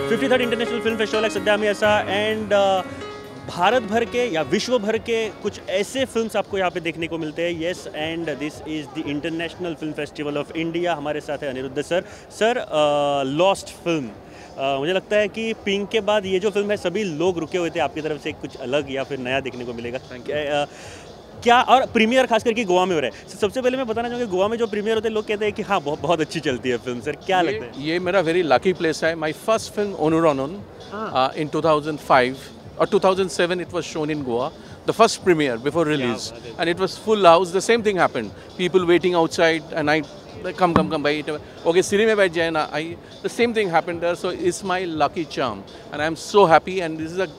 53rd international film फेस्टिवलाक सध्या आमी आसा एंड भारत भर के या विश्व भर के कुछ ऐसे फिल्म्स आपको यहाँ पे देखने को मिलते हैं। Yes, and this is the international film festival of India. हमारे साथ है Aniruddha sir. Sir, lost film, मुझे लगता है कि पिंक के बाद ये जो फिल्म है सभी लोग रुके हुए थे आपकी तरफ से कुछ अलग या फिर नया देखने को मिलेगा क्या? और प्रीमियर खास करके गोवा में हो रहा है। सबसे पहले मैं बताना चाहूँगा गोवा में जो प्रीमियर होते हैं लोग कहते हैं कि हाँ बहुत बहुत अच्छी चलती है फिल्म। सर क्या लगता है? ये मेरा वेरी लकी प्लेस है। My first film Onuronam in 2005 or 2007 it was shown in Goa, the first premiere before release, and it was full house. The same thing happened, people waiting outside and I come come come bhai, okay siri mein baith jaye na, I the same thing happened there. So it's my lucky charm and I am so happy. And this is a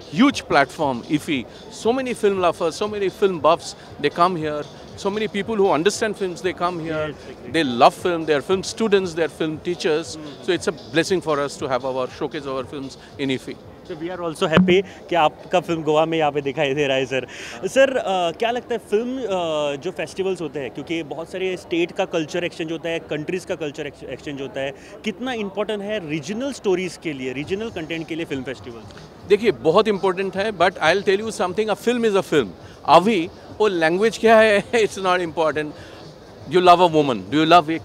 huge platform, IFFI. So many film lovers, so many film buffs, they come here. So many people who understand films, they come here. Yes, exactly. They love film, they are film students, they are film teachers. So it's a blessing for us to have our showcase our films in IFFI. So we are also happy कि आपका film Goa में यहाँ pay दिखाई दे रहा है। Sir sir क्या लगता है film जो festivals होते हैं, क्योंकि बहुत सारे स्टेट का कल्चर एक्सचेंज होता है, कंट्रीज़ का कल्चर एक्सचेंज होता है, कितना इंपॉर्टेंट है रीजनल स्टोरीज़ के लिए, रीजनल कंटेंट के लिए फिल्म फेस्टिवल? देखिए बहुत इंपॉर्टेंट है, but I will tell you something, a film is a film. अभी वो लैंग्वेज क्या है it's not important. You love a woman, do you love एक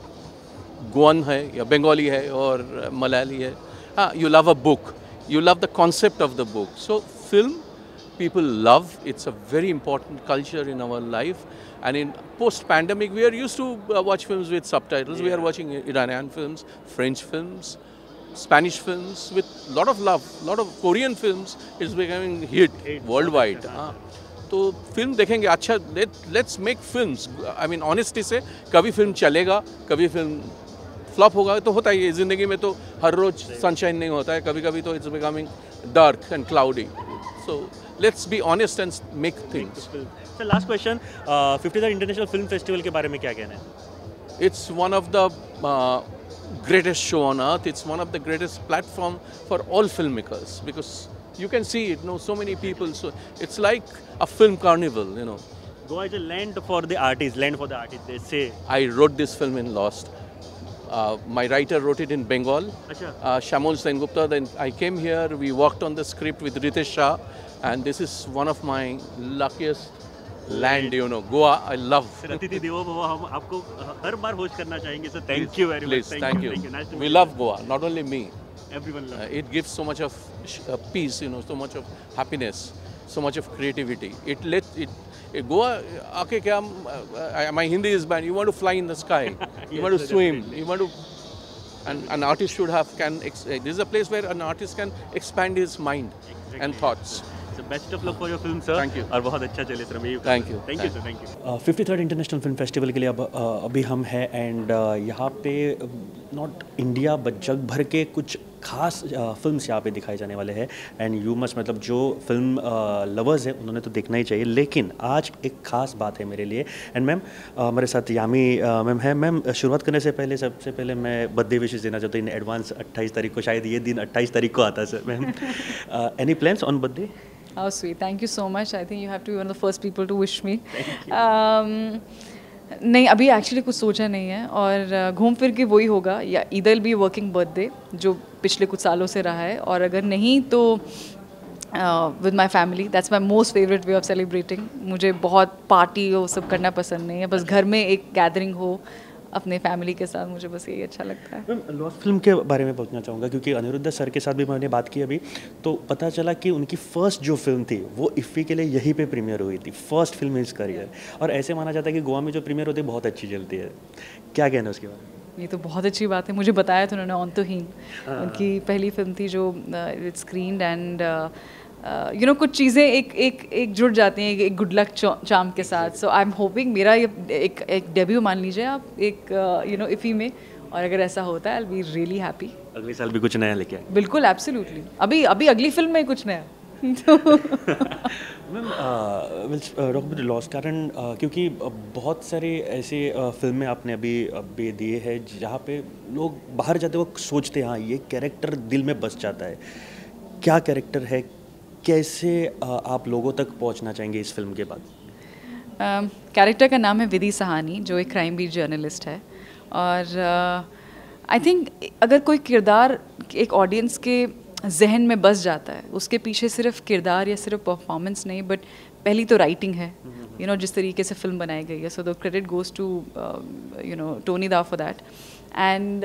गोवन है या बंगाली है और मलयाली है, हाँ you love a book, you love the concept of the book. So film people love, it's a very important culture in our life. And in post pandemic we are used to watch films with subtitles. Yeah. We are watching Iranian films, French films, Spanish films with lot of love, lot of Korean films. It's becoming hit worldwide. तो film देखेंगे, अच्छा let's make films. I mean honesty Se Kabhi film चलेगा, कभी film flop होगा, तो होता ही है ज़िंदगी में, तो हर रोज़ सनशाइन नहीं होता है, कभी कभी तो it's becoming dark and cloudy. So let's be honest and make things. Sir last question, 53rd international film festival K बारे में क्या कहना है? It's one of the greatest show on earth. It's one of the greatest platform for all film makers because you can see it, no, so many people. So it's like a film carnival, you know. Goa is a land for the artists, land for the artists, they say. I wrote this film in Lost. My writer wrote it in Bengal, Shyamol Sengupta. Then I came here, we worked on the script with Ritesh Shah, and this is one of my luckiest land, you know, Goa, I love. Sir, Atithi Devo Bhava, हम आपको हर bar host करना चाहेंगे sir. Thank you very much. Thank you. We love Goa, not only me. Everyone loves. It gives so much of peace, you know, so much of happiness, so much of creativity. It lets it. Goa, okay, my Hindi is bad. You want to fly in the sky, you want to swim, you want to, and an artist should have this is a place where an artist can expand his mind and thoughts. So best of luck for your film, sir. Thank you. और बहुत अच्छा चले sir. Thank you. Thank you sir. Thank you. 53rd international film festival K लिए अब अभी हम हैं and यहाँ pay not India but जग भर के कुछ खास फिल्म्स यहाँ पे दिखाए जाने वाले हैं एंड you must, मतलब जो फिल्म लवर्स हैं उन्होंने तो देखना ही चाहिए, लेकिन आज एक ख़ास बात है मेरे लिए। एंड मैम हमारे साथ यामी मैम है। मैम शुरुआत करने से पहले सबसे पहले मैं बर्थडे विशेष देना चाहता हूँ इन एडवांस। 28 तारीख को, शायद ये दिन 28 तारीख को आता है sir. Ma'am any plans on birthday? How sweet. Thank you so much. I think you have to be one of the first people to wish me. नहीं अभी एक्चुअली कुछ सोचा नहीं है और घूम फिर के वही होगा, या इधर बी वर्किंग बर्थडे जो पिछले कुछ सालों से रहा है, और अगर नहीं तो with my family. That's my most favourite way of celebrating. मुझे बहुत पार्टी वो सब करना पसंद नहीं है, बस घर में एक गैदरिंग हो अपने फैमिली के साथ, मुझे बस यही अच्छा लगता है। मैम लॉस्ट फिल्म के बारे में पूछना चाहूँगा क्योंकि अनिरुद्ध सर के साथ भी मैंने बात की अभी, तो पता चला कि उनकी फर्स्ट जो फिल्म थी वो इफ्फी के लिए यहीं पे प्रीमियर हुई थी, फर्स्ट फिल्म इन करियर। और ऐसे माना जाता है कि गोवा में जो प्रीमियर होती है बहुत अच्छी चलती है, क्या कहना है उसके बारे में? ये तो बहुत अच्छी बात है, मुझे बताया तो उन्होंने ऑन-तो-हीन उनकी पहली फिल्म थी जो स्क्रीन एंड you know कुछ चीज़ें एक एक एक जुड़ जाती हैं एक गुड लक चार्म के साथ। सो I am hoping, मेरा ये एक एक डेब्यू मान लीजिए आप, एक you know इफ़ी में, और अगर ऐसा होता है I will be really happy. अगले साल भी कुछ नया लेके आए? बिल्कुल एब्सोल्युटली, अभी अभी अगली फिल्म में कुछ नया। मैम लॉस्ट कारण क्योंकि बहुत सारे ऐसे फिल्में आपने अभी अभी दिए हैं जहाँ पे लोग बाहर जाते वक्त सोचते हैं हाँ ये कैरेक्टर दिल में बस जाता है, क्या कैरेक्टर है, कैसे आप लोगों तक पहुंचना चाहेंगे इस फिल्म के बाद? कैरेक्टर का नाम है विधि सहानी, जो एक क्राइम बीट जर्नलिस्ट है, और I think अगर कोई किरदार एक ऑडियंस के जहन में बस जाता है उसके पीछे सिर्फ किरदार या सिर्फ परफॉर्मेंस नहीं, बट पहली तो राइटिंग है, you know, जिस तरीके से फिल्म बनाई गई है. So the credit goes to you know Tony da for that. And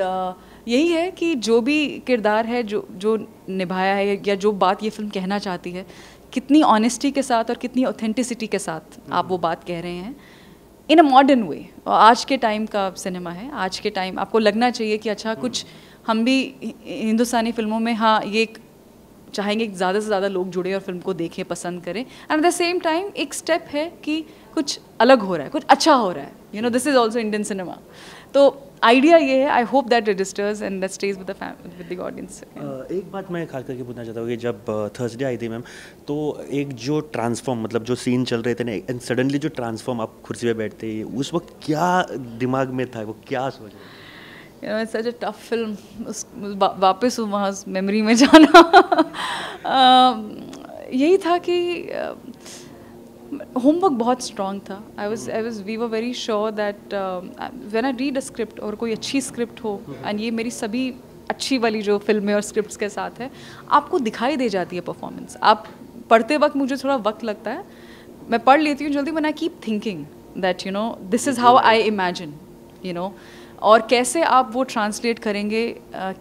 यही है कि जो भी किरदार है जो जो निभाया है या जो बात ये फिल्म कहना चाहती है, कितनी ऑनेस्टी के साथ और कितनी ऑथेंटिसिटी के साथ आप वो बात कह रहे हैं इन अ मॉडर्न वे. आज के टाइम का सिनेमा है, आज के टाइम आपको लगना चाहिए कि अच्छा कुछ हम भी हिंदुस्तानी फिल्मों में, हाँ ये एक चाहेंगे ज़्यादा से ज़्यादा लोग जुड़े और फिल्म को देखें, पसंद करें. And at the same time एक स्टेप है कि कुछ अलग हो रहा है, कुछ अच्छा हो रहा है, you know, this is also Indian cinema. तो आइडिया ये है, I hope that registers and that stays with the audience. एक बात मैं खास करके पूछना चाहता हूँ कि जब थर्सडे आई थी मैम, तो एक जो ट्रांसफॉर्म, मतलब जो सीन चल रहे थे ना, एंड सडनली जो ट्रांसफॉर्म आप कुर्सी पे बैठते ही, उस वक्त क्या दिमाग में था, वो क्या सोच रहे? You know, it's such a tough film. उस वापस वहाँ मेमोरी में जाना यही था कि होमवर्क बहुत स्ट्रॉन्ग था. I was we were very sure that when I read a script, और कोई अच्छी स्क्रिप्ट हो, एंड ये मेरी सभी अच्छी वाली जो फिल्में और स्क्रिप्ट्स के साथ है, आपको दिखाई दे जाती है परफॉर्मेंस. आप पढ़ते वक्त मुझे थोड़ा वक्त लगता है, मैं पढ़ लेती हूँ जल्दी, when I keep thinking that you know this is how I imagine, you know, और कैसे आप वो ट्रांसलेट करेंगे,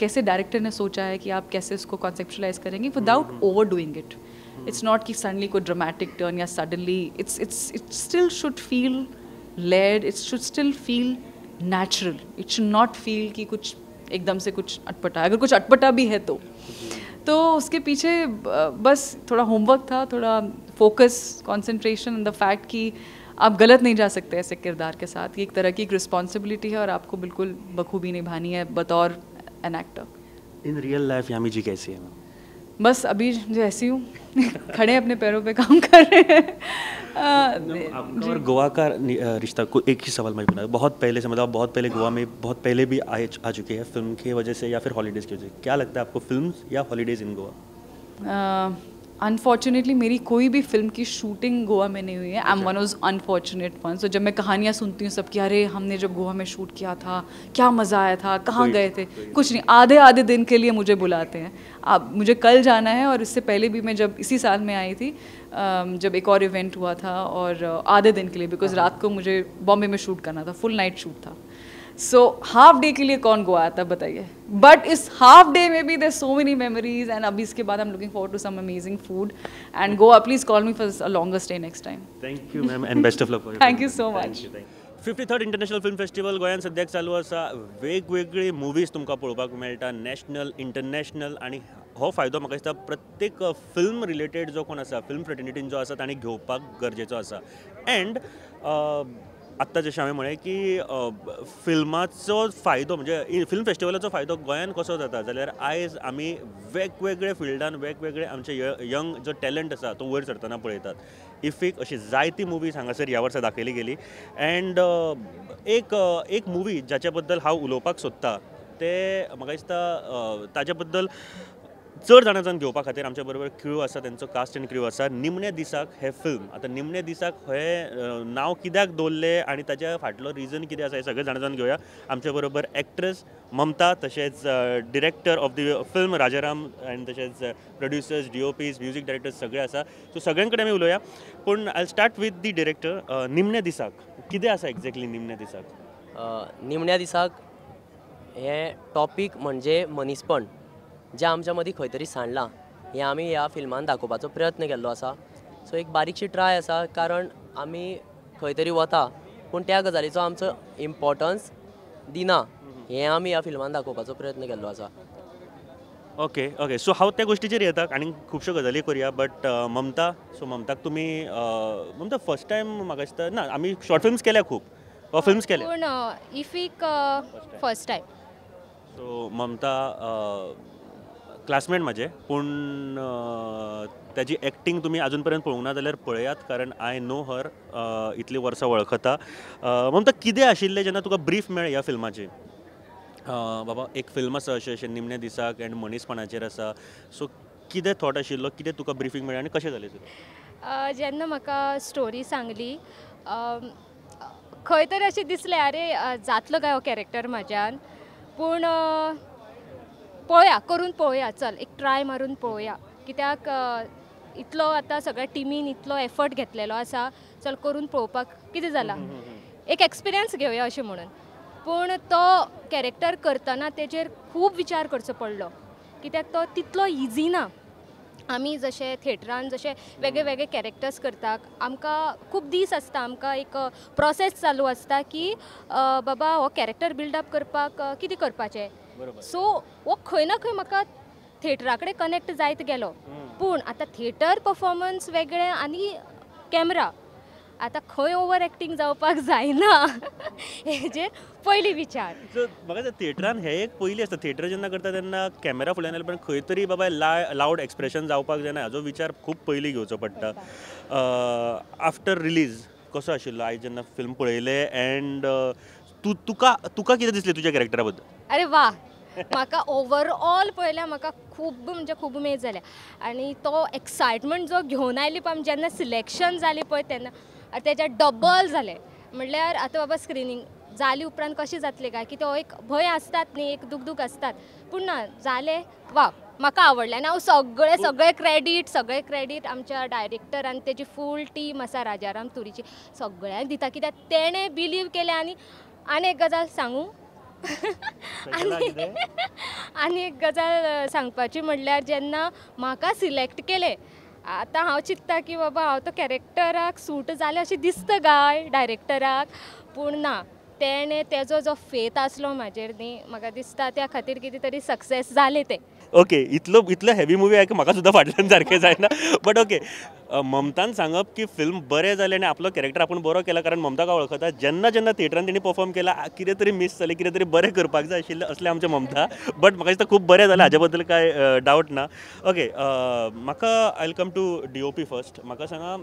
कैसे डायरेक्टर ने सोचा है कि आप कैसे इसको कॉन्सेप्चुलाइज करेंगे without overdoing it. It's not कि सडनली कोई ड्रामेटिक टर्न या suddenly, it's it's it still should feel layered, it should still feel natural, it should not feel कि कुछ एकदम से कुछ अटपटा. अगर कुछ अटपटा भी है तो उसके पीछे बस थोड़ा होमवर्क था, थोड़ा focus, concentration, and the fact कि आप गलत नहीं जा सकते ऐसे किरदार के साथ. ये एक तरह की एक रिस्पॉन्सिबिलिटी है और आपको बिल्कुल बखूबी निभानी है बतौर an actor. In real life Yami ji कैसी है? बस अभी जो ऐसी हूँ, खड़े अपने पैरों पे काम कर रहे हैं. आपका और गोवा का रिश्ता को एक ही सवाल मैं बना, बहुत पहले से, मतलब बहुत पहले गोवा में बहुत पहले भी आ चुके हैं फिल्म की वजह से या फिर हॉलीडेज़ की वजह से, क्या लगता है आपको, फिल्म या हॉलीडेज़ इन गोवा? अनफॉर्चुनेटली मेरी कोई भी फिल्म की शूटिंग गोवा में नहीं हुई है. I am one of unfortunate one. So जब मैं कहानियाँ सुनती हूँ सबकी, अरे हमने जब गोवा में शूट किया था क्या मज़ा आया था, कहाँ गए थे, कुछ नहीं, आधे आधे दिन के लिए मुझे बुलाते हैं. अब मुझे कल जाना है, और इससे पहले भी मैं जब इसी साल में आई थी, जब एक और इवेंट हुआ था, और आधे दिन के लिए, because रात को मुझे बॉम्बे में शूट करना था, फुल नाइट शूट था. सो हाफ डे के लिए कौन गोवा आता बताइए. बट इस हाफ डे में भी there so many memories, and अभी इसके बाद I am looking forward to some amazing food and Goa. Please call me for a longer stay next time. Thank you ma'am and best of luck. Thank you so much. 53rd international film festival गोंयांत सद्याक चालू आसा. वेगवेगळी movies तुमकां पळोवपाक मेळटा, national, international, आनी हो फायदो म्हाका दिसता प्रत्येक फिल्म रिलेटेड जो कोण आसा, फिल्म फ्रेटर्निटीन जो आसा तांणी घेवपाक गरजेचो आसा. एंड आत्तां जशें हांवें म्हळें की फिल्माचो फायदो म्हणजे फिल्म फेस्टिवलाचो फायदो गोंयांत कसो जाता जाल्यार आयज आमी वेगवेगळे फिल्डान वेगवेगळे आमचे यंग जो टॅलंट आसा तो वयर सरतना पळयतात. इफीक अशी जायती मुवीज हांगासर ह्या वर्सा दाखयली गेली. एंड एक एक मुवी जाचे बद्दल हांव उलोवपाक सोदता ते म्हाका दिसता ताजे बद्दल चड जाणा जावन घेवपा खातीर आमच्या बरोबर क्रू आसा, तेंचो कास्ट एंड क्रू आसा. निमण्या दिसाक हें फिल्म, आतां निमण्या दिसाक हें नांव कित्याक दवरलें आनी ताच्या फाटलो रिजन कितें आसा हें सगळें जाणा जावन घेवया. आमच्या बरोबर एक्ट्रेस ममता, तशेंच director of the film Rajaram, आनी तशेंच producers, D O Ps, music directors सगळे आसा. सो सगळ्यां कडेन आमी उलोवया, पूण I start with the director. निमण्या दिसाक कितें आसा एक्झॅक्टली निमण्या दिसाक? निमण्या दिसाक हें टॉपीक म्हणजे मनीसपण जें आमच्या मदीं खंय तरी सांडलां, हें आमी ह्या फिल्मान दाखोवपाचो प्रयत्न केल्लो आसा. सो एक बारीकशी ट्राय आसा, कारण आमी खंय तरी वता पूण त्या गजालीचो आमचो इम्पोर्टन्स दिना, हें आमी ह्या फिल्मान दाखोवपाचो प्रयत्न केल्लो आसा. ओके ओके, सो हांव त्या गोश्टीचेर येता आनी खुबश्यो गजाली करुया, बट ममता, सो ममताक तुमी, ममता फर्स्ट टायम म्हाका दिसता ना, आमी शॉर्ट फिल्म्स केल्या खूब, फिल्म्स केल्या, पूण इफीक first time. So Mamta classmate म्हाजे, पूण ताजी एक्टींग तुमी आजून पर्यंत पळोवंक ना जाल्यार पळयात, कारण I know हर, इतलीं वर्सां वळखता. ममता, कितें आशिल्लें जेन्ना तुका ब्रीफ मेळ्ळें ह्या फिल्माची, बाबा एक फिल्म आसा अशें अशें निमण्या दिसाक एंड मनीसपणाचेर आसा, सो कितें थॉट आशिल्लो, कितें तुका ब्रिफींग मेळ्ळें आनी कशें जालें तुका? जेन्ना म्हाका स्टोरी सांगली खंय तरी अशें दिसलें अरे जातलो काय हो कॅरेक्टर म्हाज्यान, पूण पळोवया, करून पळोवया, चल एक ट्राय मारून पळोवया, कित्याक इतलो आतां सगळ्या टिमीन इतलो एफर्ट घेतलेलो आसा, चल करून पळोवपाक कितें जालां, एक एक्सपिरियन्स घेवया अशें म्हणून. पूण तो कॅरेक्टर करतना तेजेर खूब विचार करचो पडलो, कित्याक तो तितलो इजी ना. आमी जशे थिएटरान जशे वेगळे वेगळे कॅरेक्टर्स करता, आमकां खूब दीस आसता, आमकां एक प्रोसेस चालू आसता की बाबा हो कॅरेक्टर बिल्डअप करपाक कितें करपाचें. सो हो खंय ना खंय म्हाका थिएटरा कडेन कनेक्ट जायत गेलो. पूण आतां थिएटर परफॉर्मन्स वेगळें आनी कॅमरा, आतां खंय ओवर एक्टींग जावपाक जायना हेजेर पयलीं विचार. सो म्हाका थिएटरान हें एक पयलीं आसता, थिएटर जेन्ना करता तेन्ना कॅमेरा फुडल्यान आयले पण खंय तरी बाबा लावड एक्सप्रेशन जावपाक जायना हाजो विचार खूब पयलीं घेवचो पडटा. आफ्टर रिलीज कसो आशिल्लो आयज जेन्ना फिल्म पळयलें एंड तूं तुका तुका कितें दिसलें तुज्या कॅरेक्टरा बद्दल? अरे वा, म्हाका ओवरऑल पळयल्यार म्हाका खूब म्हणजे खूब उमेद जाल्या आनी तो एक्सायटमेंट जो घेवन आयली पळय, जेन्ना सिलेक्शन जालें पळय तेन्ना तेज्या डबल जालें. म्हणल्यार आतां बाबा स्क्रिनींग जाली उपरांत कशें जातलें काय की तो एक भंय आसतात न्ही, एक दुखदूख आसतात, पूण ना जालें, वा म्हाका आवडलें. आनी हांव सगळे सगळे क्रेडीट सगळे क्रेडीट आमच्या डायरेक्टर आनी तेजी फूल टीम आसा राजाराम तुरीची, सगळ्यांक दिता, कित्याक तेणें बिलीव केलें. आनी आनी एक गजाल सांगू, आनी एक गजाल सांगपाची म्हणल्यार जेन्ना म्हाका सिलेक्ट केलें, आतां हांव चिंत्ता की बाबा हांव तो कॅरेक्टराक सूट जालें अशें दिसता काय डायरेक्टराक, पूण ना, तेणें तेजो जो फेथ आसलो म्हाजेर न्ही, म्हाका दिसता त्या खातीर कितें तरी सक्सेस जालें तें. ओके, इतलो इतलो हेवी मुवी आहे की म्हाका सुद्दां फाटल्यान सारकें जायना, बट ओके. ममतान सांगप की फिल्म बरें जालें आनी आपलो कॅरेक्टर आपूण बरो केला, कारण ममताक हांव वळखता, जेन्ना जेन्ना थिएटरान तेणी परफॉर्म केला कितें तरी मीस जालें, कितें तरी बरें करपाक जाय आशिल्लें असलें आमचें ममता, बट म्हाका दिसता खूब बरें जालें, हाजे बद्दल कांय डावट ना. ओके, म्हाका I will come to D O P first. म्हाका सांगा,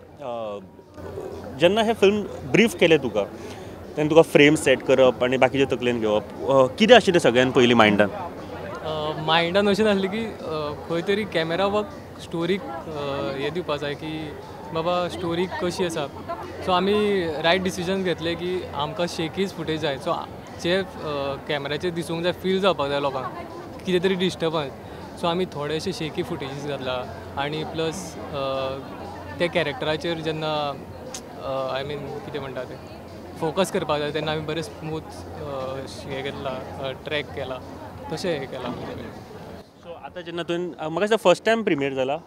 जेन्ना हें फिल्म ब्रीफ केलें तुका तेन्ना तुका फ्रेम सेट करप आनी बाकीचे तकलेन घेवप कितें आशिल्लें सगळ्यान पयलीं मायंडान? मायंडान अशें नासलें की खंय तरी कॅमेरा वर्क स्टोरीक हें दिवपा जाय की बाबा स्टोरी कशी आसा. सो आमी रायट डिसिजन घेतले की आमकां शेकीच फुटेज जाय, सो जे कॅमेराचेर दिसूंक जाय, फील जावपाक जाय लोकांक कितें तरी डिस्टर्बन्स. सो आमी थोडेशे शेकी फुटेजीस घातला आनी प्लस ते कॅरेक्टराचेर जेन्ना I mean कितें म्हणटा तें फोकस करपाक जाय तेन्ना आमी बरें स्मूथ हें घेतला, ट्रॅक केला, तशें हें केलां. सो आतां जेन्ना तुवें म्हाका दिसता फर्स्ट टायम प्रिमियर जाला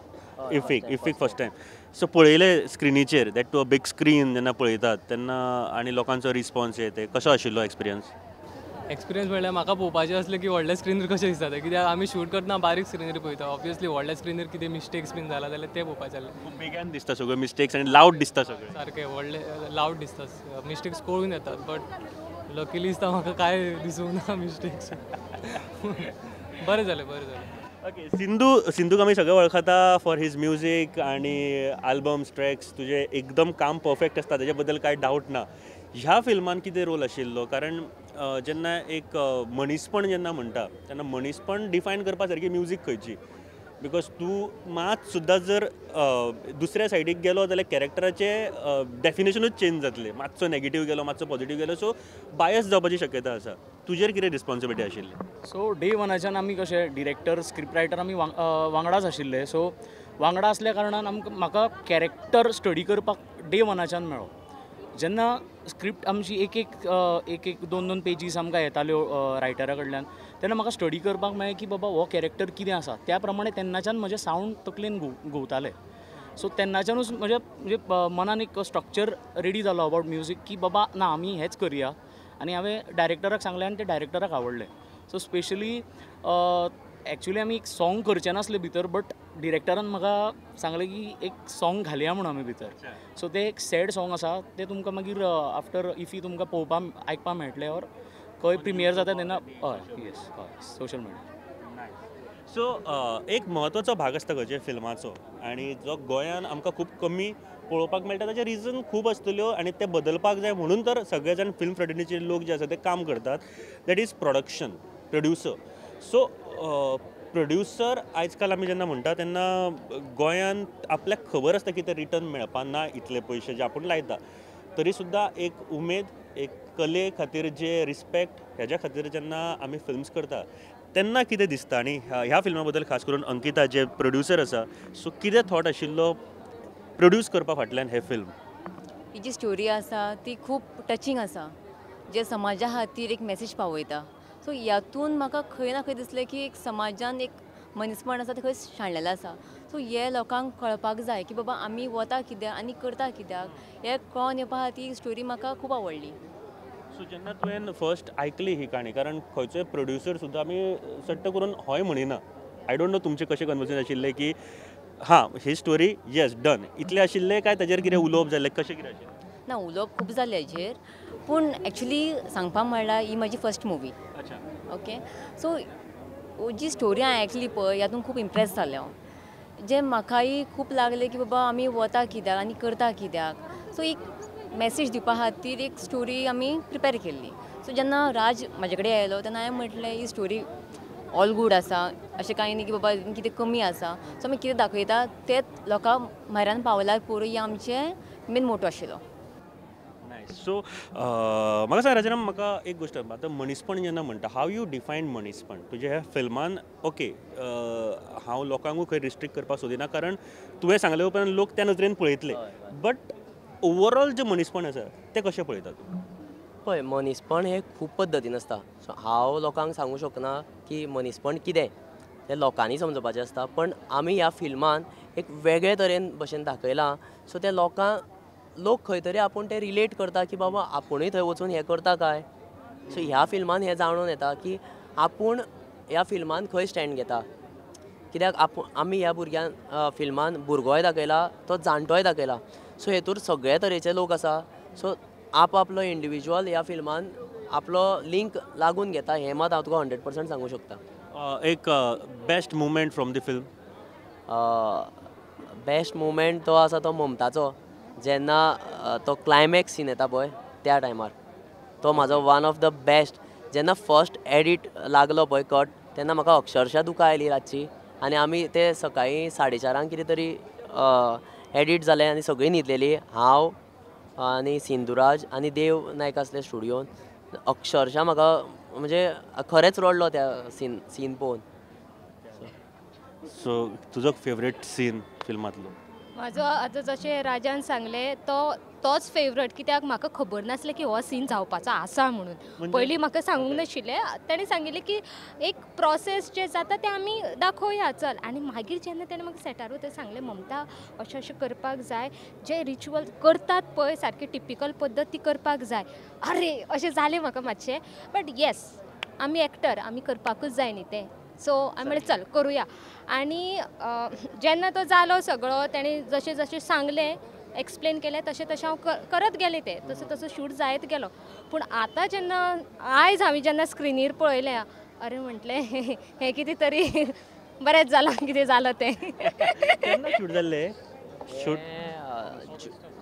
इफीक, इफीक फर्स्ट टायम, सो पळयलें स्क्रिनीचेर, that too a big screen जेन्ना पळयतात तेन्ना आनी लोकांचो रिस्पॉन्स येते, कसो आशिल्लो एक्सपिरियन्स? एक्सपिरियन्स म्हणल्यार म्हाका पळोवपाचें आसलें की व्हडल्या स्क्रिनीर कशें दिसता तें, कित्याक आमी शूट करतना बारीक स्क्रिनीर पळयता, ऑब्वियसली व्हडल्या स्क्रिनीर कितें मिस्टेक्स बीन जाला जाल्यार तें पळोवपाचें आसलें. खूब बेगान दिसता सगळ्यो मिस्टेक्स आनी लावड दिसता सगळें, सारकें व्हडलें लावड दिसता, मिस्टेक्स कळून येतात, बट लकीली दिसता म्हाका कांय दिसूंक ना मिस्टेक्स. बरें जालें, बरें जालें. ओके, सिंधू, सिंधूक आमी सगळे वळखता फॉर his music आनी आल्बम्स ट्रॅक्स, तुजें एकदम काम परफेक्ट आसता, तेजे बद्दल कांय डावट ना. ह्या फिल्मान कितें रोल आशिल्लो? कारण जेन्ना एक मनीसपण जेन्ना म्हणटा तेन्ना मनीसपण डिफायन करपा सारकी म्युजीक खंयची, because तूं मात सुद्दां जर दुसऱ्या सायडीक गेलो जाल्यार कॅरेक्टराचें डेफिनेशनूच चेंज जातलें, मातसो नेगेटीव गेलो, मातसो पॉजिटीव गेलो, सो बायस जावपाची शक्यता आसा. तुजेर कितें रिस्पॉन्सिबिलिटी आशिल्ली? सो डे वनाच्यान आमी कशें डिरेक्टर, स्क्रिप्ट रायटर आमी वांगडाच आशिल्ले, सो वांगडा आसल्या कारणान आमकां म्हाका कॅरेक्टर स्टडी करपाक डे वनाच्यान मेळ्ळो. जेन्ना स्क्रिप्ट आमची एक एक एक एक दोन दोन पेजीस आमकां येताल्यो रायटरा कडल्यान, तेन्ना म्हाका स्टडी करपाक मेळ्ळें की बाबा हो कॅरेक्टर कितें आसा, त्या प्रमाणे तेन्नाच्यान म्हजें सावंड तकलेन घुंवतालें. सो तेन्नाच्यानूच म्हज्या म्हणजे मनान एक स्ट्रक्चर रेडी जालो अबावट म्युजीक की बाबा ना आमी हेंच करया, आनी हांवें डायरेक्टराक सांगलें आनी तें डायरेक्टराक आवडलें. सो स्पेशली एक्चुली आमी एक सॉंग करचे नासले भितर, बट डिरेक्टरान म्हाका सांगलें की एक सॉंग घालया म्हणून आमी भितर. सो तें एक सॅड सॉंग आसा, तें तुमकां मागीर आफ्टर इफी तुमकां पळोवपाक आयकपाक मेळटलें, ऑर खंय प्रिमियर जाता तेन्ना. हय, येस, हय, सोशल मिडिया. सो एक म्हत्वाचो भाग आसता खंयच्या फिल्माचो आनी जो गोंयान आमकां खूब कमी पळोवपाक मेळटा, ताचें रिजन खूब आसतल्यो आनी ते बदलपाक जाय म्हणून तर सगळे जाण फिल्म फ्रेटर्निटीचे लोक जे आसा ते काम करतात, that is production, producer. So producer आयज काल आमी जेन्ना म्हणटा तेन्ना गोंयांत आपल्याक खबर आसता की ते रिटर्न मेळपा ना इतले पयशे जे आपूण लायता, तरी सुद्दां एक उमेद, एक कले खातीर जे रिस्पेक्ट, हेज्या खातीर जेन्ना आमी फिल्म्स करता तेन्ना कितें दिसता आनी ह्या फिल्मा बद्दल खास करून अंकिता जे प्रोड्युसर आसा, सो कितें थॉट आशिल्लो प्रोड्यूस करपा फाटल्यान हें फिल्म? ही जी स्टोरी आसा ती खूब टचिंग आसा, जे समाजा खातीर एक मॅसेज पावयता. सो ह्यातून म्हाका खंय ना खंय दिसलें की एक समाजान एक मनीसपण आसा तें खंय सांडलेलें आसा. सो हे लोकांक कळपाक जाय की बाबा आमी वता कित्याक आनी करता कित्याक, हें कळोन येवपा खातीर स्टोरी म्हाका खूब आवडली. सो जेन्ना तुवें फर्स्ट आयकली ही काणी, कारण खंयचोय प्रोड्युसर सुद्दां आमी सट्ट करून हय म्हणिना, I don't know तुमचें कशें कन्वर्सेशन आशिल्लें की हां ही स्टोरी येस डन इतलें आशिल्लें काय ताजेर कितें उलोवप जालें, कशें कितें आशिल्लें? ना, उलोवप खूब जालें हेजेर, पूण एक्चुली सांगपा म्हणल्यार ही म्हजी फर्स्ट मुवी. ओके, सो जी स्टोरी हांवें आयकली पळय हातूंत खूब इम्प्रेस जालें हांव, जें म्हाकाय खूब लागलें की बाबा आमी वता कित्याक आनी करता कित्याक. सो एक मॅसेज दिवपा खातीर एक स्टोरी आमी प्रिपेर केल्ली. सो जेन्ना राज म्हाजे कडेन आयलो तेन्ना हांवें म्हटलें ही स्टोरी ऑल गूड आसा, अशें कांय न्ही की बाबा कितें कमी आसा. सो आमी कितें दाखयता तेंच लोकां म्हऱ्यान पावल्यार पुरो, ही आमचें मेन मोटो आशिल्लो. सो म्हाका सांग राजाराम, म्हाका एक गोश्ट आतां मनीसपण जेन्ना म्हणटा, how you define मनीसपण तुज्या ह्या फिल्मान? ओके, हांव लोकांकूय खंय रिस्ट्रिक्ट करपाक सोदिना कारण तुवें सांगले उपरांत लोक त्या नदरेन पळयतले, बट ओवरऑल जें मनीसपण आसा तें कशें पळयता तूं? पळय, मनीसपण हें खूब पद्दतीन आसता. सो हांव लोकांक सांगूंक शकना की मनीसपण कितें तें लोकांनी समजपाचें आसता, पण आमी ह्या फिल्मान एक वेगळे तरेन भशेन दाखयलां. सो ते लोकांक, लोक खंय तरी आपूण ते रिलेट करता की बाबा आपुणूय थंय वचून हें करता काय. सो ह्या फिल्मान हें जाणून येता की आपूण ह्या फिल्मान खंय स्टँड घेता, कित्याक आपूण आमी ह्या भुरग्यान फिल्मान भुरगोय दाखयला, तो जाणटोय दाखयला. सो हेतूर सगळे तरेचे लोक आसा. सो आपआपलो इंडिविज्युअल ह्या फिल्मान आपलो लिंक लागून घेता, हें मात हांव तुका 100% सांगूंक शकता. एक best moment from the film? Best moment तो आसा तो ममताचो, जेन्ना तो क्लायमॅक्स सीन येता पळय त्या टायमार, तो म्हाजो वन ऑफ the best. जेन्ना फर्स्ट एडिट लागलो पळय कट, तेन्ना म्हाका अक्षरशा दुकां आयली रातची. आनी आमी ते सकाळीं 4:30 कितें तरी एडिट जालें आनी सगळीं न्हिदलेलीं, हांव आनी सिंधुराज आनी देव नायक आसले स्टुडियोन. अक्षरशा म्हाका म्हणजे खरेंच रडलो त्या सीन पळोवन. सो तुजो फेवरेट सीन फिल्मांतलो? म्हाजो आतां जशें राजान सांगलें तो तोच फेवरेट, कित्याक म्हाका खबर नासलें की हो सीन जावपाचो आसा म्हणून. पयलीं म्हाका सांगूंक नाशिल्लें, ताणें सांगिल्लें की एक प्रोसेस जें जाता तें आमी दाखोवया चल. आनी मागीर जेन्ना ताणें म्हाका सेटार वयता सांगलें ममता अशें अशें करपाक जाय, जे रिच्युअल करतात पळय सारकी टिपिकल पद्दत ती करपाक जाय. अरे अशें जालें म्हाका मातशें, बट येस आमी एक्टर, आमी करपाकूच जाय न्ही तें. सो हांवें म्हणलें चल करुया. आनी जेन्ना तो जालो सगळो, ताणें जशें जशें सांगलें एक्सप्लेन केलें तशें तशें हांव करत गेलें, तें तसो तसो शूट जायत गेलो. पूण आतां जेन्ना आयज हांवें जेन्ना स्क्रिनीर पळयलें, अरे म्हटलें हें कितें तरी बरेंच जालां, कितें जालां तें. केन्ना शूट जाल्लें? Shoot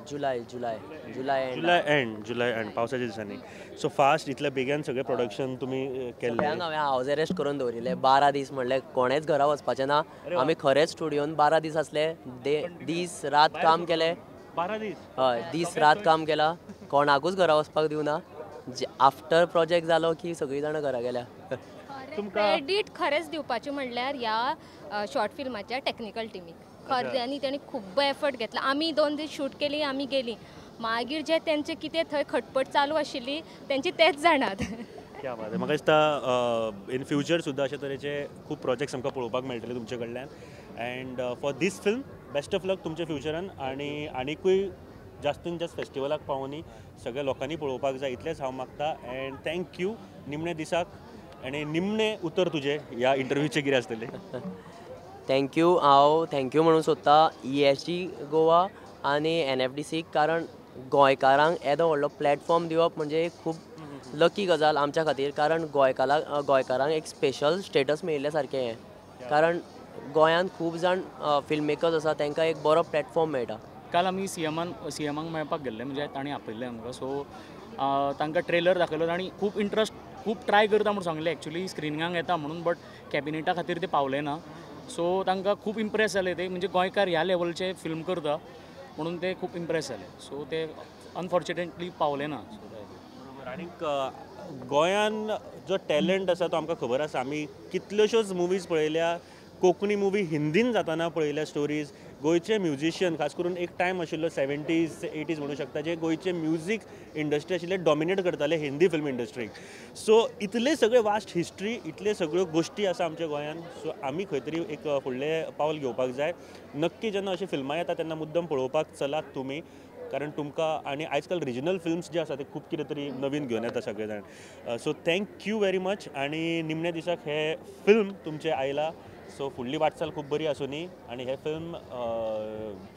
July July July July end July end पावसाच्या दिसांनी. सो फास्ट इतल्या बेगीन सगळें प्रोडक्शन तुमी केल्लें? हांवें हावज अरेस्ट करून दवरिल्लें 12 दीस, म्हणलें कोणेंच घरा वचपाचें ना. आमी खरेंच स्टुडियोन 12 दीस आसले, दीस रात काम केलें. 12 दीस? हय, दीस रात काम केलां, कोणाकूच घरा वचपाक दिवना. आफ्टर प्रोजेक्ट जालो की सगळीं जाणां घरा गेल्या. क्रेडीट खरेंच दिवपाचें म्हणल्यार ह्या शॉर्ट फिल्माच्या टॅक्निकल टिमीक, खऱ्यांनी तांणी खूब एफर्ट घेतला. आमी 2 दीस शूट केली, आमी गेली, मागीर जे तेंचे कितें थंय खटपट चालू आशिल्ली तेंची तेच जाणात. क्या बात आहे. म्हाका दिसता इन फ्युचर सुद्दां अशे तरेचे खूब प्रोजेक्ट्स आमकां पळोवपाक मेळटले तुमचे कडल्यान. And for this film best of luck तुमच्या फ्युचरान, आनी आनिकूय जास्तीन जास्त फेस्टिवलाक पावोनी सगळ्या लोकांनी पळोवपाक जाय इतलेंच हांव मागता. अँड thank you निमणे दिसाक आनी निमणें उतर तुजें ह्या इंटरव्यूचें कितें आसतलें? Thank you. हांव thank you म्हणूंक सोदता ESG Goa आनी NFDC, कारण गोंयकारांक येदो व्हडलो प्लॅटफॉर्म दिवप म्हणजे खूब लकी गजाल आमच्या खातीर, कारण गोंयकारांक एक स्पेशल स्टेटस मेळिल्ल्या सारकें हें, कारण गोंयांत खूब जाण फिल्म मेकर्स आसा, तांकां एक बरो प्लॅटफॉर्म मेळटा. काल आमी सीएमाक मेळपाक गेल्ले, म्हणजे तांणी आपयल्लें आमकां. सो तांकां ट्रेलर दाखयलो, तांणी खूब इंट्रस्ट, खूब ट्राय करता म्हूण सांगलें, एक्चुली स्क्रिनिंगाक येता म्हणून, बट कॅबिनेटा खातीर ते पावले ना. सो तांकां खूब इम्प्रेस जाले ते, म्हणजे गोंयकार ह्या लेवलचे फिल्म करता म्हणून ते खूब इम्प्रेस जाले. सो ते अनफॉर्च्युनेटली पावले ना. आनीक गोंयान जो टॅलंट आसा तो आमकां खबर आसा. आमी कितल्योश्योच मुवीज पळयल्या, कोंकणी मुवी हिंदीन जाताना पळयल्या स्टोरीज. गोंयचे म्युजिशियन खास करून एक टायम आशिल्लो 70s 80s म्हणू शकता, जे गोंयचे म्युजीक इंडस्ट्री आशिल्ले डॉमिनेट करताले हिंदी फिल्म इंडस्ट्रीक. सो इतले सगळे वास्ट हिस्ट्री, इतले सगळ्यो गोश्टी आसा आमच्या गोंयान. सो आमी खंय तरी एक फुडलें पावल घेवपाक जाय. नक्की जेन्ना अशीं फिल्मां येता तेन्ना मुद्दम पळोवपाक चलात तुमी, कारण तुमकां आनी आयज काल रिजनल फिल्म्स जे आसा ते खूब कितें तरी नवीन घेवन येता सगळे जाण. So thank you very much. आनी निमण्या दिसाक हें फिल्म तुमचें आयलां, सो फुडली वाटचाल खूब बरी आसूनी आनी हे फिल्म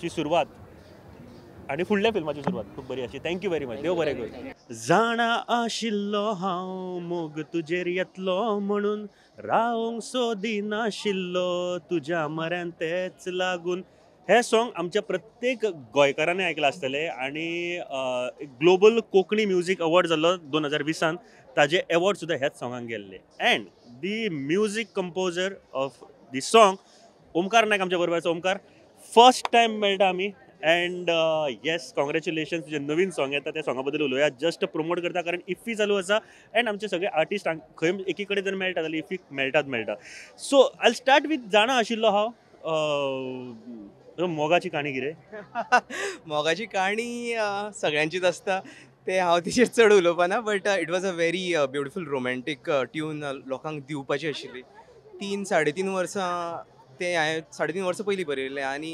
ची सुरवात आनी फुडल्या फिल्माची सुरवात खूब बरी आशी. Thank you very much. देव बरें करूं. जाणा आशिल्लो हांव मोग तुजेर येतलो म्हणून, रावंक सोदिनाशिल्लो तुज्या म्हऱ्यान तेच लागून. हे सॉंग आमच्या प्रत्येक गोंयकारांनी आयकलां आसतलें. आनी ग्लोबल कोंकणी म्युजीक अवॉर्ड जाल्लो 2020 ताजे एवॉर्ड सुद्दां ह्याच सॉंगाक गेल्ले. And the music composer of the song Omkar Naik आमच्या बरोबर आसा. ओमकार, फर्स्ट टायम मेळटा आमी एंड येस, कॉंग्रेच्युलेशन्स. तुजें नवीन सॉंग येता, त्या सॉंगा बद्दल उलोवया. जस्ट प्रमोट करता कारण इफ्फी चालू आसा एंड आमचे सगळे आर्टिस्ट खंय एकी कडेन जर मेळटा जाल्यार इफ्फीक मेळटात मेळटा. सो I start with जाणा आशिल्लो हांव, मोगाची काणी कितें? मोगाची काणी सगळ्यांचीच आसता, ते हांव तिचेर चड उलोवपाना. But it was a very beautiful romantic tune लोकांक दिवपाची आशिल्ली. 3-3.5 वर्सां तें हांवें 3.5 वर्सां पयलीं बरयल्लें आनी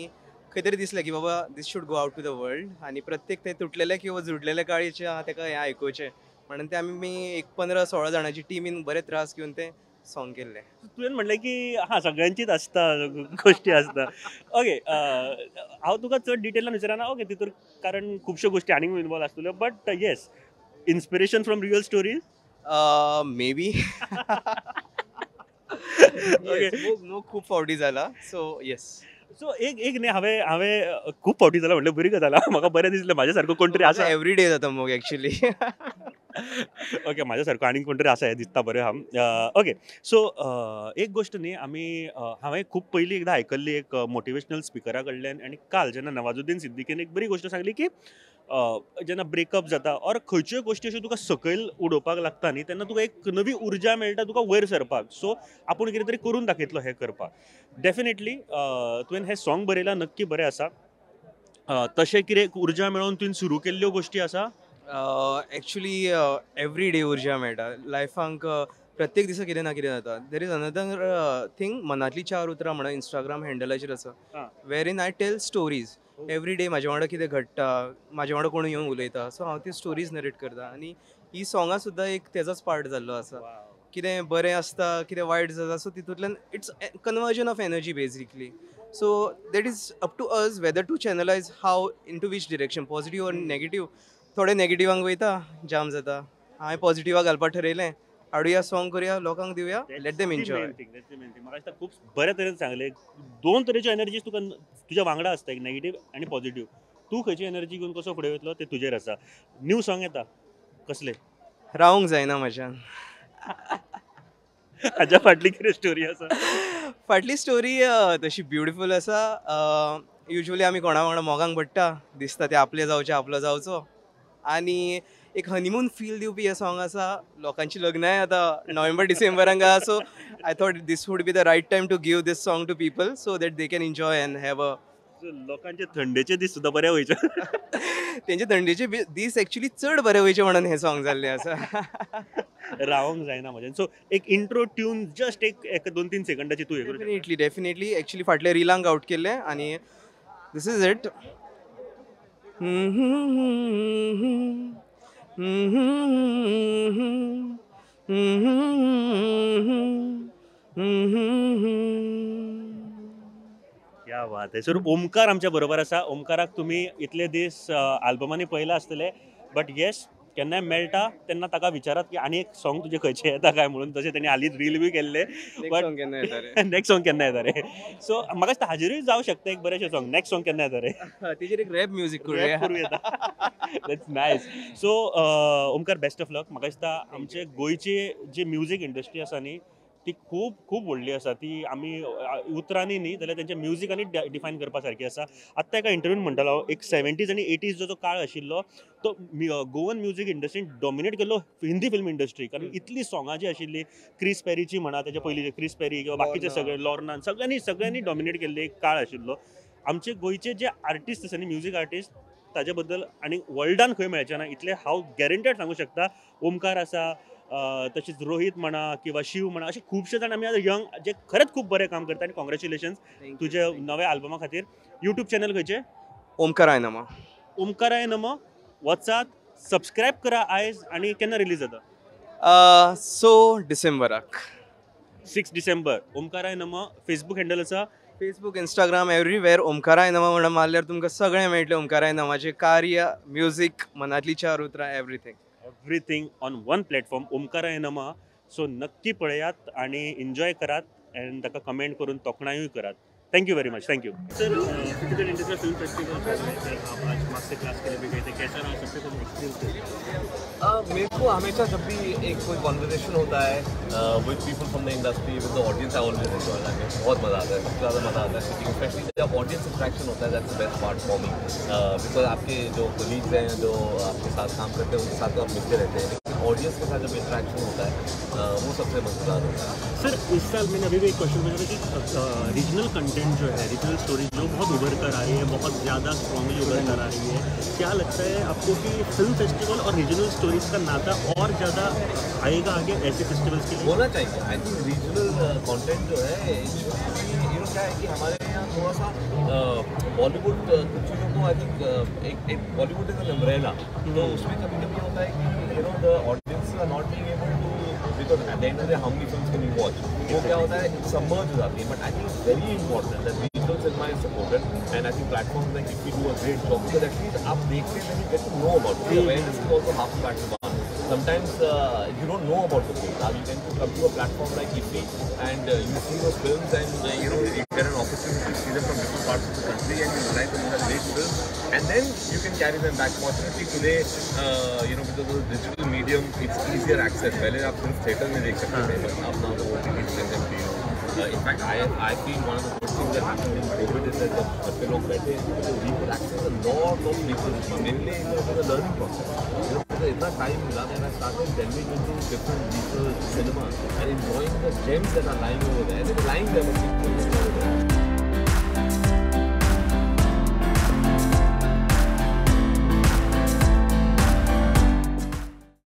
खंय तरी दिसलें की बाबा this should go out to the world. आनी प्रत्येक तें तुटलेलें किंवा जुडलेलें काळीचें आहा तेका हें आयकुचें म्हणून तें आमी एक 15-16 जाणांची टिमीन बरे त्रास घेवन तें सॉंग केल्लें. तुवें म्हणलें की हां सगळ्यांचीच आसता गोश्टी आसता. ओके, हांव तुका चड डिटेलान विचारना, ओके, तितूर कारण खुबश्यो गोश्टी आनीक इनवॉल्व आसतल्यो. But yes, inspiration from real stories may be. मोग खूब फावटी जाला. सो येस, सो एक एक न्ही हांवें हांवें खूब फावटी जाला म्हणल्यार बरी गजाल, म्हाका बरें दिसलें म्हाज्या सारको कोण तरी आसा. एवरी डे जाता मोग एक्चुअली. ओके, म्हाज्या सारको आनीक कोण तरी आसा हें दिसता बरें. हांव ओके, सो एक गोश्ट न्ही आमी हांवें खूब पयलीं एकदां आयकल्ली एक मोटिवेशनल स्पिकरा कडल्यान, आनी काल जेन्ना नवाजुद्दीन सिद्दीकीन एक बरी गोश्ट सांगली की जेन्ना ब्रेकअप जाता ऑर खंयच्योय गोश्टी अश्यो तुका सकयल उडोवपाक लागता न्ही, तेन्ना तुका एक नवी उर्जा मेळटा तुका वयर सरपाक. सो आपूण कितें तरी करून दाखयतलो हें करपाक. डेफिनेटली तुवें हें सॉंग बरयलां, नक्की बरें आसा. तशें कितें उर्जा मेळोवन तुवें सुरू केल्ल्यो गोश्टी आसा? एक्चुअली एवरी डे उर्जा मेळटा लायफांक. प्रत्येक दिसा कितें ना कितें जाता. There is another thing, मनांतली 4 उतरां म्हणून इंस्टाग्राम हँडलाचेर आसा, wherein I tell stories every day. म्हाज्या वांगडा कितें घडटा, म्हाज्या वांगडा कोण येवन उलयता, सो हांव ती स्टोरीज नरेट करता. आनी ही सॉंगां सुद्दां एक तेजोच पार्ट जाल्लो आसा. कितें बरें आसता, कितें वायट जाता, सो तितूंतल्यान it's conversion of energy basically. So that is up to us whether to channelise how into which direction, positive or negative. थोडे नेगेटिवांक वयता, जाम जाता. हांवें पॉझिटिवाक घालपाक ठरयलें, हाडुया सॉंग करुया, लोकांक दिवया, let them enjoy. म्हाका दिसता खूब बऱ्या तरेन सांगलें. 2 तरेच्यो एनर्जीज तुका तुज्या वांगडा आसता, एक नेगेटीव आनी पॉझिटीव. तूं खंयची एनर्जी घेवन कसो फुडें वयतलो तें तुजेर आसा. न्यू सॉंग येता कसलें? रावंक जायना म्हज्यान. हाज्या फाटली कितें स्टोरी आसा? फाटली स्टोरी तशी ब्युटिफूल आसा. युज्वली आमी कोणा वांगडा मोगांक पडटा, दिसता तें आपलें जावचें, आपलो जावचो. आनी एक हनीमून फील दिवपी हें सॉंग आसा. लोकांची लग्नांय आतां नोव्हेंबर डिसेंबरांक आसा. So I thought this would be the right time to give this song to people so that they can enjoy and have a. लोकांचे थंडेचे दीस सुद्दां बरे वयचे, तेंचे थंडेचे दीस एक्चुअली चड बरे वयचे म्हणून हें सॉंग जाल्लें आसा. रावंक जायना म्हज्यान. सो एक इंट्रो ट्यून जस्ट एक 2-3 सेकंडाची तूं. Definitely definitely. एक्चुअली फाटले रिलांक आवट केल्लें आनी this is it. क्या बात आहे. सर ओमकार आमच्या बरोबर आसा. ओमकाराक तुमी इतले दीस आल्बमांनी पळयला आसतले, बट येस केन्नाय मेळटा तेन्ना ताका विचारात की आनी एक सॉंग तुजें खंयचें येता काय म्हणून. तशें तेणी हालींच रील बी केल्लें, बट नेक्स्ट सॉंग केन्ना येता रे. सो म्हाका दिसता हाजेरूय जावं शकता एक बरेंशें सॉंग. नेक्स्ट सॉंग केन्ना येता रे, तेजेर एक रॅप म्युजीक करूया येता. That's nice. So Omkar, best of luck. म्हाका दिसता आमचे गोंयचे जे म्युजीक इंडस्ट्री आसा न्ही, ती खूब खूब व्हडली आसा. ती आमी उतरांनी न्ही जाल्यार तेंच्या म्युजिकांनी डिफायन करपा सारकी आसा. आत्तां एका इंटरव्यून म्हणटालो हांव, एक 70s आनी 80s जो काळ आशिल्लो तो गोवन म्युजीक इंडस्ट्रीन डॉमिनेट केल्लो हिंदी फिल्म इंडस्ट्री, कारण इतली सोंगां जी आशिल्ली क्रिस पेरीची म्हणा, तेच्या पयलीं क्रिस पेरी किंवा बाकीचे सगळे लॉर्नान सगळ्यांनी डॉमिनेट केल्ले एक काळ आशिल्लो. आमचे गोंयचे जे आर्टिस्ट आसा न्ही म्युजीक आर्टिस्ट ताजे बद्दल आनी वर्ल्डान खंय मेळचें ना इतलें हांव गॅरंटेड सांगूं शकता. ओमकार आसा, तशीच रोहित म्हणा किंवा शिव म्हणा, अशे खुबशे जाण आमी आतां यंग जे खरेंच खूब बरें काम करता. आनी कॉंग्रेच्युलेशन्स तुजे नव्या आल्बमा खातीर. युट्यूब चॅनल खंयचें? ओमकाराय नमः. ओमकाराय नमः, वचात सबस्क्रायब करा आयज. आनी केन्ना रिलीज जाता? 6 डिसेंबराक. 6 डिसेंबर. ओमकाराय नमः फेसबूक हँडल आसा, फेसबूक, इंस्टाग्राम, एवरीवेर ओमकाराय नमः म्हणून मारल्यार तुमकां सगळें मेळटलें. ओमकाराय नमाचें कार्य, म्युजीक, मनांतली चार उतरां, everything everything on one platform, ओमकाराय नमः. सो नक्की पळयात आनी एन्जॉय करात एंड ताका कमेंट करून तोखणायूय करात. Thank you very much. Thank you sir. 53rd international film festival, आप आज मास्टर क्लास के लिए भी गए थे, कैसा रहा सबसे पहले एक्सपीरियंस? मेरे को हमेशा जब भी एक कोई कॉन्वर्जेशन होता है with people from the industry, with the audience, I always enjoy that. बहुत मज़ा आता है, सबसे ज़्यादा मज़ा आता है सिटिंग, स्पेशली जब ऑडियंस इंटरेक्शन होता है. That's the best part for me, because आपके जो कोलीग्स हैं जो आपके साथ काम करते हैं उनके साथ तो आप मिलते रहते हैं, लेकिन ऑडियंस के साथ जब इंटरेक्शन होता है वो सबसे मज़ेदार होता है. सर इस साल मैंने अभी भी एक क्वेश्चन पूछा था कि रीजनल कंटेंट जो है, रीजनल स्टोरीज जो बहुत उभर कर आ रही है, बहुत ज़्यादा स्ट्रांगली उभर कर आ रही है, क्या लगता है आपको कि फिल्म फेस्टिवल और रीजनल स्टोरीज का नाता और ज़्यादा आएगा आगे ऐसे फेस्टिवल्स के लिए? होना चाहिए. I think regional content जो है you know क्या है कि हमारे यहाँ थोड़ा सा बॉलीवुड कुछ चीज़ों को I think एक बॉलीवुड is an umbrella, तो उसमें कभी कभी होता है कि you know the audience are not being able to, because at the end of the how many films can you watch, वो क्या होता है सबमर्ज हो जाती है. But I think it's very important that regional cinema is supported and I think platforms like if you do a great job, because at least आप देखते हैं you get to know about it. Awareness is also half the battle. Sometimes you don't know about the film. Now you can come to a platform like IFFI and you see those films and you know you get an opportunity to see them from different parts of the country and you realize that these are great films, and then you can carry them back. Fortunately today, you know, because of the digital medium, it's easier access. पहले आप सिर्फ theater में देख सकते थे, but अब now the OTT send them to you. In fact, I feel one of the good things that happened in COVID is that जब घर पे लोग बैठे, we could access a lot of people. मेरे लिए it was a learning process. You know, इतना time मिला that I started delving into different regional cinema and enjoying the gems that are lying over there. They were lying there, but people